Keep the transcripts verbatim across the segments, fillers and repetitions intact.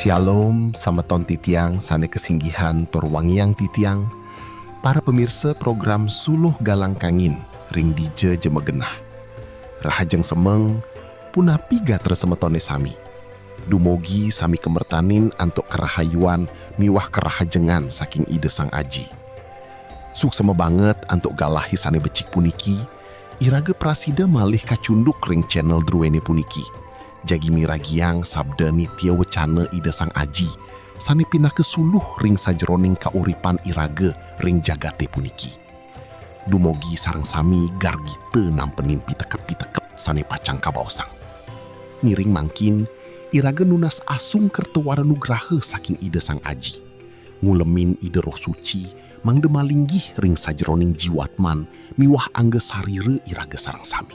Shalom, sameton titiang sane kesinggihan tur wangiang titiang, para pemirsa program Suluh Galang Kangin ring dija ja magenah. Rahajeng semeng, punapi gatra semetone sami? Dumogi sami kamertanin antuk karahayuan miwah karahajengan saking Ida Sang Aji. Suksma banget antuk galahe sane becik puniki, iraga prasida malih kacunduk ring channel druene puniki. Jagi miragiang sabda nitya wecana Ida Sang Aji, sane pinaka suluh ring sajeroning kauripan iraga ring jagate puniki. Dumogi sareng sami gargita nampenin piteket-piteket sane pacang kabaosang. Ngiring mangkin, iraga nunas asung kerta wara nugraha saking Ida Sang Aji. Ngulemin Ida Roh Suci, mangda malinggih ring sajeroning jiwatman miwah angga sarira iraga sareng sami.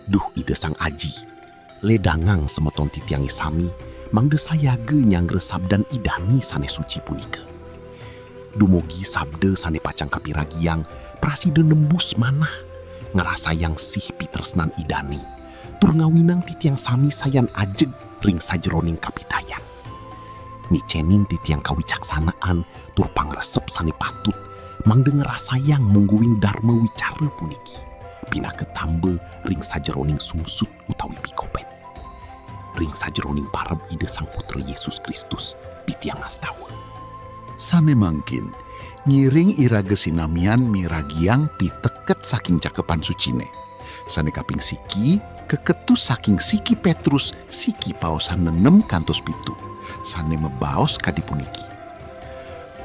Duh Ida Sang Aji, ledangang semeton titiange sami, mangda sayaga nyanggra sabdan Idane sane suci punika. Dumogi sabda sane pacang kapiragiang prasida nembus manah, ngrasayang sih pitresnan Idane, tur ngawinang titiang sami sayan ajeg ring sajeroning kapitayan. Micenin titiang kawicaksanaan tur pangresep sane patut, mangda ngrasayang mungguing darma wicara puniki, pinaka tamba ring sajeroning sungsut utawi pikobet. Ring sajeroning parab Ida Sang Putra Yesus Kristus, titiang ngastawa. Sane mangkin, ngiring iraga sinamian miragiang piteket saking Cakepan Sucine. Sane kaping siki, kaketus saking siki Petrus, siki paosan nenem kantos pitu. Sane mabaos kadi puniki.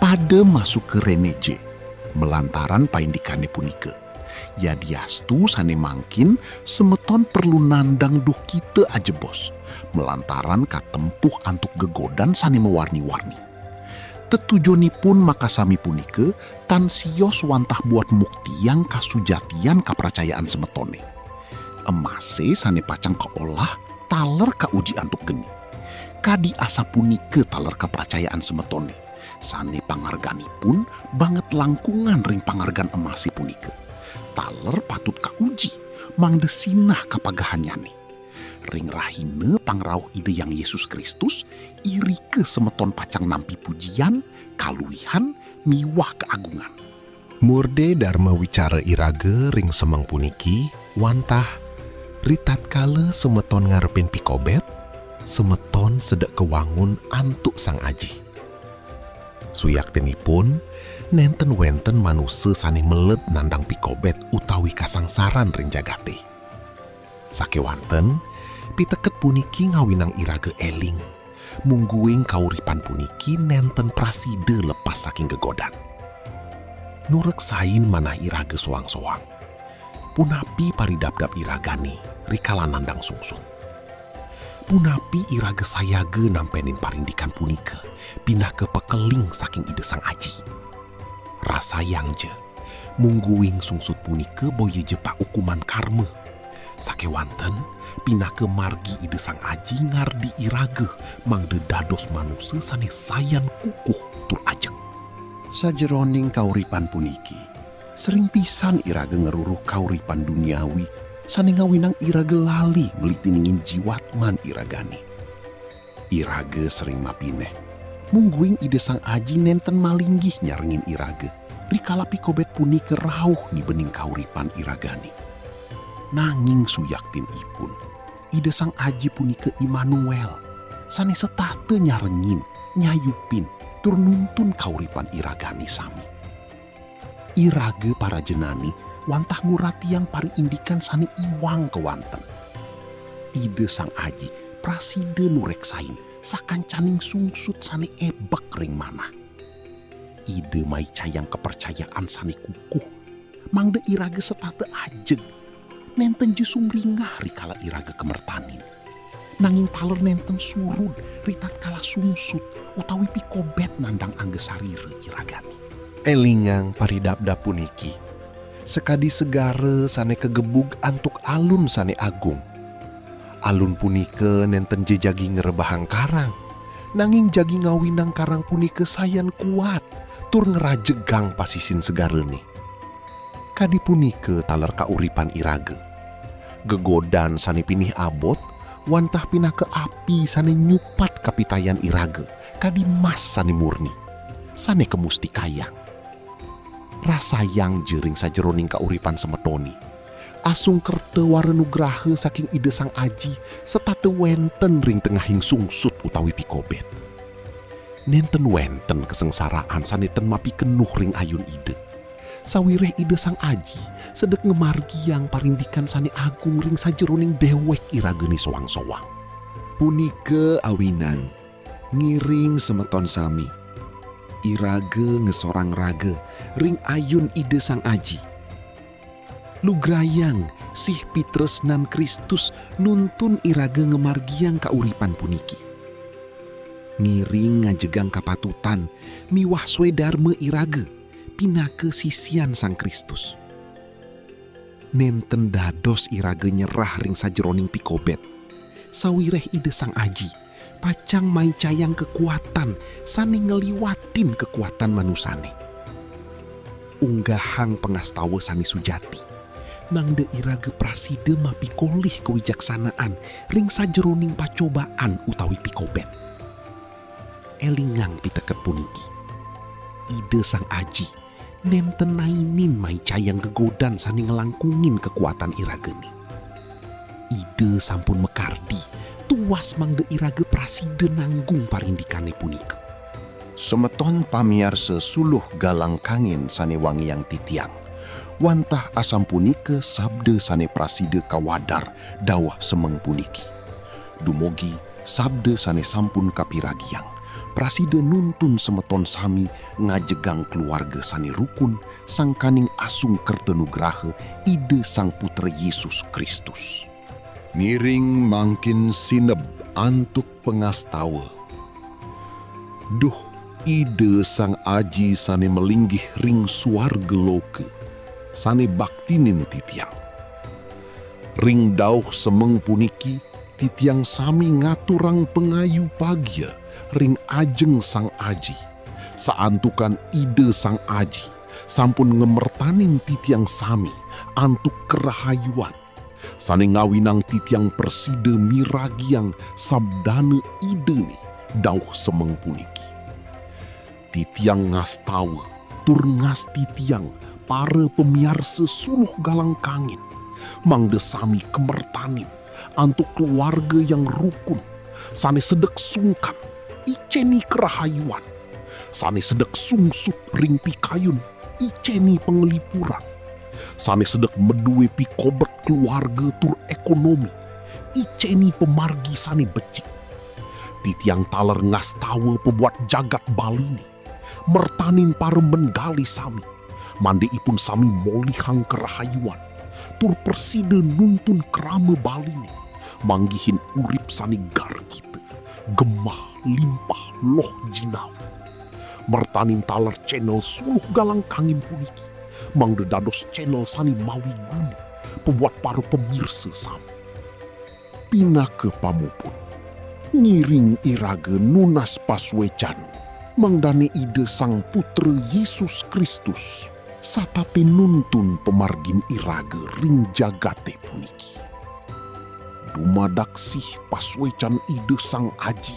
Pada masuka rene je, malantaran paindikane punika. Yadiastu sane mangkin, semeton perlu nandang duhkita ajebos, malantaran katempuh antuk gegodan sane mawarni-warni. Tetujonipun makasami punika tan sios wantah buat muktiang kasujatian kapracayaan semetone. Emase sane pacang kaolah taler kauji antuk geni. Kadi asapunika taler kapracayaan semetone, sane pangarganipun banget langkungan ring pangargan emase punika. Taler patut kauji, mangda sinah kapagahannyane. Ring rahina pangrauh Ida Hyang Yesus Kristus, irika semeton pacang nampi pujian, kaluihan, miwah kaagungan. Murde darma wicara iraga ring semeng puniki, wantah ritatkala semeton ngarepin pikobet, semeton sedek kawangun antuk Sang Aji. Suyaktinipun, nenten wenten manusa sane meled nandang pikobet utawi kasangsaran ring jagate. Sakewanten, piteket puniki ngawinang iraga eling, mungguing kauripan puniki nenten prasida lepas saking gegodan. Nureksain manah iraga soang-soang. Punapi paridabdab iragane rikala nandang sungsut? Punapi iraga sayaga nampenin parindikan punika pinaka pakeling saking Ida Sang Aji? Rasayang ja, mungguing sungsut punika boya ja paukuman karma. Sakewanten, pinaka margi Ida Sang Aji ngardi iraga mangda dados manusa sane sayan kukuh tur ajeg. Sajeroning kauripan puniki, sering pisan iraga ngruruh kauripan duniawi sane ngawinang iraga lali melitiningin jiwatman iragane. Iraga sering mapineh, mungguing Ida Sang Aji nenten malinggih nyarengin iraga, rikala pikobet punika rauh nibenin kauripan iragane. Nanging suyaktinipun, Ida Sang Aji punika Immanuel, sane setata nyarengin, nyayupin, tur nuntun kauripan iragane sami. Iraga parajanane wantah nguratiang pariindikan sane iwang kewanten. Ida Sang Aji prasida nureksain sakancaning sungsut sane ebek ring manah. Ida maicayang kapercayaan sane kukuh, mangda iraga setata ajeg, nenten ja sumringah rikala iraga kamertanin. Nanging taler nenten surud ritatkala sungsut utawi pikobet nandang angga sarira iragane. Elingang paridabdab puniki, sakadi segara sane kagebug antuk alun sane agung. Alun punika nenten ja jagi ngrebahang karang, nanging jagi ngawinang karang punika sayan kuat tur ngrajegang pasisin segarane. Kadi punika taler kauripan iraga. Gegodan sane pinih abot wantah pinaka api sane nyupat kapitayan iraga, kadi mas sane murni, sane kamustikayang. Rasayang ja ring sajeroning kauripan semetone, asung kerta wara nugraha saking Ida Sang Aji setata wenten ring tengahing sungsut utawi pikobet. Nenten wenten kasangsaraan sane ten mapikenuh ring ayun Ida. Sawireh Ida Sang Aji sedek ngamargiang parindikan sane agung ring sajeroning dewek iragane soang-soang. Punika awinan, ngiring semeton sami, iraga ngesorang raga ring ayun Ida Sang Aji. Lugrayang sih pitresnan Kristus nuntun iraga ngamargiang kauripan puniki. Ngiring ngajegang kapatutan miwah swadarma iraga pinaka sisian Sang Kristus. Nenten dados iraga nyerah ring sajeroning pikobet, sawireh Ida Sang Aji pacang maicayang kakuatan sane ngliwatin kakuatan manusane. Unggahang pangastawa sane sujati, mangda iraga prasida mapikolih kawijaksanaan ring sajeroning pacobaan utawi pikobet. Elingang piteket puniki. Ida Sang Aji nenten nainin maicayang gegodan sane nglangkungin kakuatan iragane. Ida sampun makardi, tuas mangda iraga prasida nanggung parindikane punika. Semeton pamiarsa Suluh Galang Kangin sane wangiang titiang, wantah asapunika sabda sane prasida kawadar dauh semeng puniki. Dumugi sabda sane sampun kapiragiang, prasida nuntun semeton sami ngajegang keluarga sane rukun, sangkaning asung kerta nugraha Ida Sang Putra Yesus Kristus. Ngiring mangkin sineb antuk pangastawa. Duh Ida Sang Aji sane malinggih ring suarga loka, sane baktinin titiang. Ring dauh semeng puniki, titiang sami ngaturang pangayu pagia ring ajeng Sang Aji, saantukan Ida Sang Aji sampun ngamertanin titiang sami antuk karahayuan, sane ngawinang titiang prasida miragiang sabdane Idane dauh semeng puniki. Titiang ngastawa tur ngastitiang para pamiarsa Suluh Galang Kangin, mangda sami kamertanin antuk keluarga yang rukun, sane sedek sungkan, iceni karahayuan, sane sedek sungsut ring pikayun, iceni panglipuran, sane sedek madue pikobet keluarga tur ekonomi, iceni pamargi sane becik. Titiang taler ngastawa pabuat jagat Baline, mertanin para menggali sami, mangda ipun sami molihang karahayuan, tur prasida nuntun krama Baline, manggihin urip sane gargita, gemah, limpah, loh jinawi. Mertanin taler channel Suluh Galang Kangin puniki, mangda dados channel sane mawiguna pabuat para pamirsa sami. Pinaka pamuput, ngiring iraga nunas pasuecan, mangdane Ida Sang Putra Yesus Kristus, satata nuntun pamargin iraga ring jagate puniki. Dumadak sih pasuecan Ida Sang Aji,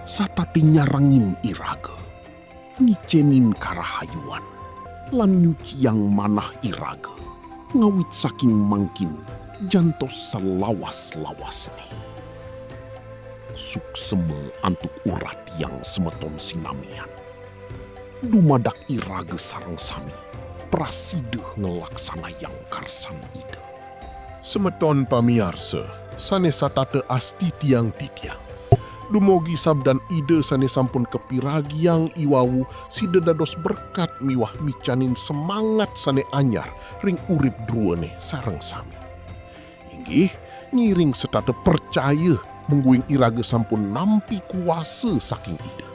satata nyarengin iraga, ngicenin karahayuan, lan nyuciang manah iraga, ngawit saking mangkin jantos salawas-lawasne. Suksema antuk uratiang semeton sinamian. Dumadak iraga sareng sami prasida nglaksanayang karsan Ida. Semeton pamiarsa, sane satata astitiang titiang. Dumugi sabdan Ida sane sampun kapiragiang iwau sida dados berkat miwah micanin semangat sane anyar ring urip druene sareng sami. Inggih, ngiring setata pracaya mungguing iraga sampun nampi kuasa saking Ida.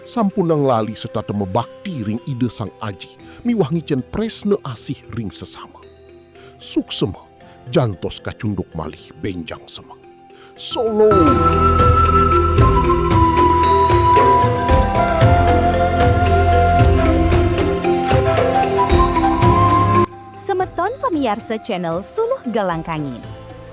Sampunang lali setata mabakti ring Ida Sang Aji miwah ngicen tresna asih ring sesama. Suksema, jantos kacunduk malih benjang semeng. Solo. Semeton pamiarsa channel Suluh Galang Kangin.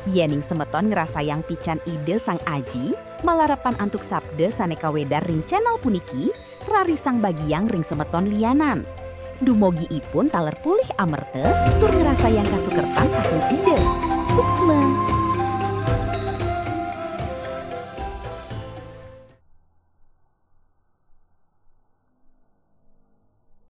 Yéning semeton ngrasayang pican Ida Sang Aji, malarapan antuk sabda sané kawédar ring channel puniki, rarisang bagiang ring semeton lianan. Dumogi ipun taler polih amerta tur ngrasayang kasukertan saking Ida. Suksma.